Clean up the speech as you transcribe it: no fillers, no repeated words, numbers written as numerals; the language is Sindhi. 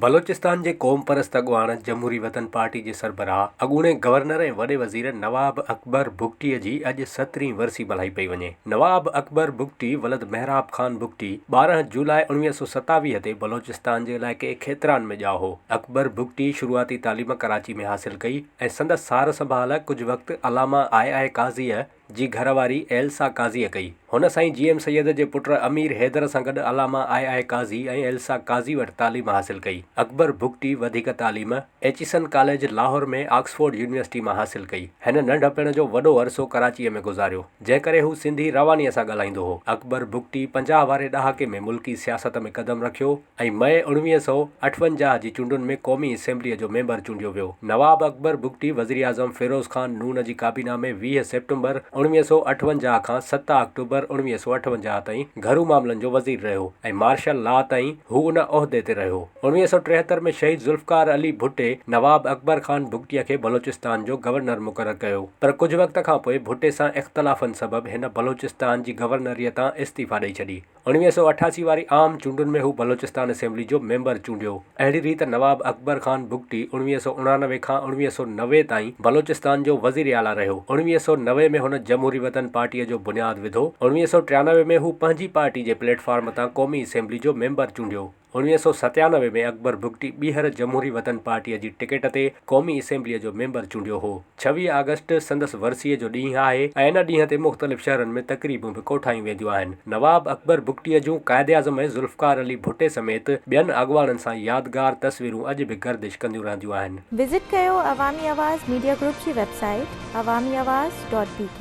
بلوچستان جي قومپرست اڳواڻ، جمهوري وطن پارٽي جي سربراهه، اڳوڻي گورنر ۽ وڏي وزير نواب اڪبر بگٽيء جي اڄ سترهين ورسي ملهائي پئي وڃي. نواب اڪبر بگٽي ولد محراب خان بگٽي 12 جولاء 1927 تي بلوچستان جي علائقي کيتران ۾ ڄائو هو. اڪبر بگٽي شروعاتي تعليم ڪراچي ۾ حاصل ڪئي ۽ سندس سار سنڀال ڪجهه وقت علامه آء آء قاضيء جي گهر واري ايلسا قاضيء ڪئي. هن سائين جي ايم سيد جي پٽ امير حيدر سان گڏ علامه آء آء قاضي ۽ ايلسا قاضي وٽ تعليم حاصل ڪئي. اڪبر بگٽي وڌيڪ تعليم Aitchison college Lahore ۾ Oxford university مان حاصل ڪئي. هن ننڍپڻ جو وڏو عرصو ڪراچيء ۾ گذاريو، جنهن ڪري هو سنڌي روانيء سان ڳالهائيندو هو. اڪبر بگٽي 50 واري ڏهاڪي ۾ ملڪي سياست ۾ قدم رکيو. ۽ مئي 1958 جي چونڊن ۾ قومي اسيمبليء جو ميمبر چونڊيو ويو. نواب اڪبر بگٽي وزيراعظم فيروز خان نون جي ڪابينا ۾ 20 سيپٽمبر 1958 کان 7 آڪٽوبر 1958 تائين گهرو معاملن جو وزير رهيو ۽ مارشل لا تائين هو ان عهدي تي رهيو. 1973 ۾ شهيد ذوالفقار علي ڀٽي نواب اڪبر خان بگٽيء کي بلوچستان جو گورنر مقرر ڪيو پر ڪجهه وقت کان پوء ڀٽي سان اختلافن سبب هن بلوچستان جي گورنريء تان استعيفا ڏئي ڇڏي. 1988 واري عام چونڊن ۾ هو بلوچستان اسيمبلي جو ميمبر چونڊيو. اهڙي ريت نواب اڪبر خان بگٽي 1989 کان 1990 تائين بلوچستان جو وزيراعليٰ رهيو. 1990 ۾ هن جمهوري وطن پارٽيء جو بنياد وڌو. 1993 ۾ هو پنهنجي پارٽي جي پليٽ فارم تان قومي اسيمبلي جو ميمبر چونڊيو. 1997 ۾ اڪبر بگٽي ٻيهر جمهوري وطن پارٽيء جي ٽڪيٽ تي قومي اسيمبليء جو ميمبر چونڊيو هو. 26 آگسٽ سندس ورسيء جو ڏينهن آهي ۽ ان ڏينهن تي مختلف شهرن ۾ تقريبون به ڪوٺايون وينديون آهن. نواب اڪبر بگٽيء جون قائداعظم ۽ ذوالفقار علي ڀٽي سميت ٻين اڳواڻن سان يادگار تصويرون اڄ به گردش ڪنديون رهنديون آهن. وزٽ ڪيو عوامي آواز ميڊيا گروپ جي web site Awami Awaz dot B K.